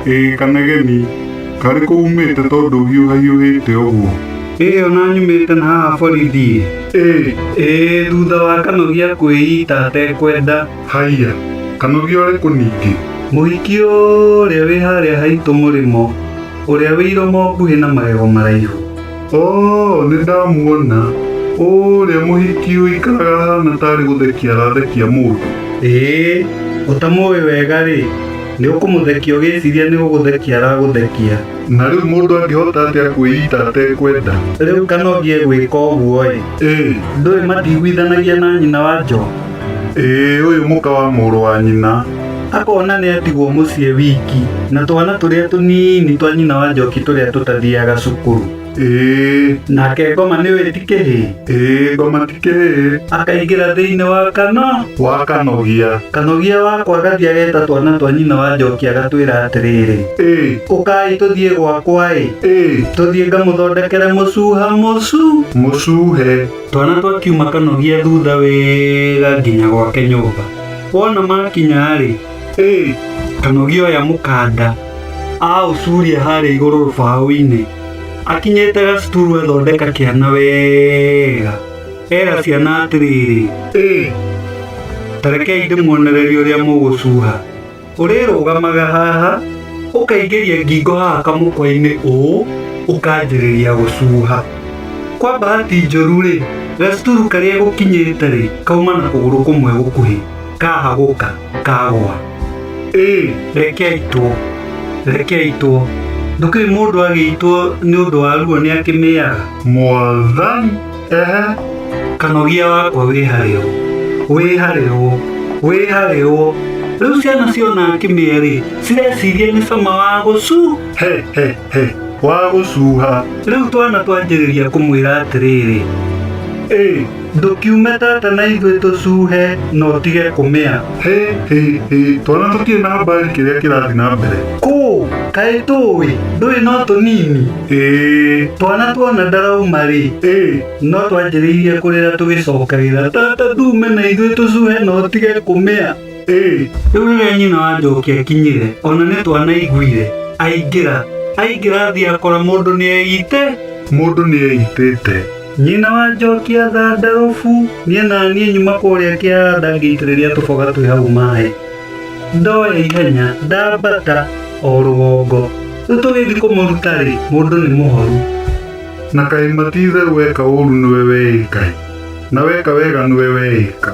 Ĩĩ Kanegeni, karĩ kũ umĩte tondũ ũhiũhahiũhĩte ũguo? Ĩĩ ona nyumĩte na haha borithi. Ĩĩ. Ĩĩ thutha wa Kanogia kwĩita atekwenda. Haiya, Kanogia ũrĩkũ ningĩ? Mũhiki ũrĩa wĩ harĩa haitũ mũrĩmo, ũrĩa wĩ iromo nguhĩ na magego maraihu. Oo, nĩ ndamuona. Ũrĩa mũhiki ũikaraga ahana tarĩ gũthekia arathekia mũndũ. Ĩĩ, ũtamũĩ wega-rĩ, nĩ ũkũmũthekia ũgĩciria nĩ gũgũthekia aragũthekia. Na rĩu mũndũ angĩhota atĩa kwĩita atekwenda? Rĩu Kanogia egwĩka ũguo-ĩ. Ĩĩ. Ndũĩ matiiguithanagia na nyina wa Njoki? Ĩĩ, ũyũ mũka wa mũrũ wa nyina. Akona nĩ atigwo mũciĩ wiki na twana tũrĩa tũnini twa nyina wa Njoki tũrĩa tũtathiaga cukuru. Ĩĩ. Nake Ngoma nĩũĩ ti kĩhĩĩ? Ĩĩ, Ngoma ti kĩhĩĩ. Akaingĩra thĩinĩ wa Kano? Wa Kanogia. Kanogia wakwa agathiĩ ageta twana twa nyina wa Njoki agatwĩra atĩrĩrĩ. Ĩĩ. Ũkai tũthiĩ gwakwa-ĩ. Ĩĩ. Tũthiĩ ngamũthondekere mũcuha mũcu. Mũcuhe. Twana twakiuma Kanogia thutha wega nginya gwake nyũmba. Wona makinya-rĩ, Ĩĩ. Kanogia oya mũkanda aũcuria harĩa igũrũ rũbaũ-inĩ. Akinyĩte gacuturu athondeka kĩana wega. Era ciana atĩrĩrĩ, Ĩĩ. ta rekei ndĩmuonererie ũrĩa mũgũcuha. Ũrĩrũgamaga haha, ũkaingĩria ngingo haha kamũkwa-inĩ ũũ, ũkanjĩrĩria gũcuha. Kwa bahati njũru-rĩ, gacuturu karĩa gũkinyĩte-rĩ, kauma na kũgũrũ kũmwe gũkuhĩ, kahagũka, kagwa. Ĩĩ. Reke aitwo, reke aitwo. Ndũkĩũĩ mũndũ agĩitwo nĩ ũndũ wa ruo nĩ akĩmĩaga? Mwathani. Ehe. Kanogia wakwa wĩ harĩo, wĩ harĩo, wĩ harĩo. Rĩu ciana ciona akĩmĩa-rĩ, cireciria nĩ cama wa gũcu. He he he. Wa gũcuha. Rĩu twana twanjĩrĩria kũmwĩra atĩrĩrĩ. Ĩĩ. Ndũkiume tata na ithuĩ tũcuhe na ũtige kũmĩa. Hĩ hĩ hĩ. Twana tũtirĩ na habari kĩrĩa kĩrathiĩ na mbere. Kũ? Kaĩ tũĩ? Ndũĩ no tũnini? Ĩĩ. Twana tuona ndarauma-rĩ. Ĩĩ. No twanjĩrĩirie kũrĩra tũgĩcokagĩra tata ndume na ithuĩ tũcuhe na ũtige kũmĩa. Ĩĩ. Rĩu rĩrĩa nyina wa Njoki akinyire, ona nĩ twanaiguire aingĩra, aingĩra athiĩ akora mũndũ nĩ eite. Mũndũ nĩ eitĩte. Nyina wa Njoki athanda rũbu, niĩ na niĩ nyuma kũrĩa kĩanda ngĩitĩrĩria tũboga twĩ hau maĩ. Ndoya ihenya, ndambata o rũgongo. Rĩu tũgĩthiĩ kũmũruta-rĩ, mũndũ nĩ mũhoru. Na kaĩ mati itherũ weka ũru nĩwe weĩka-ĩ, na weka wega nĩwe weĩka.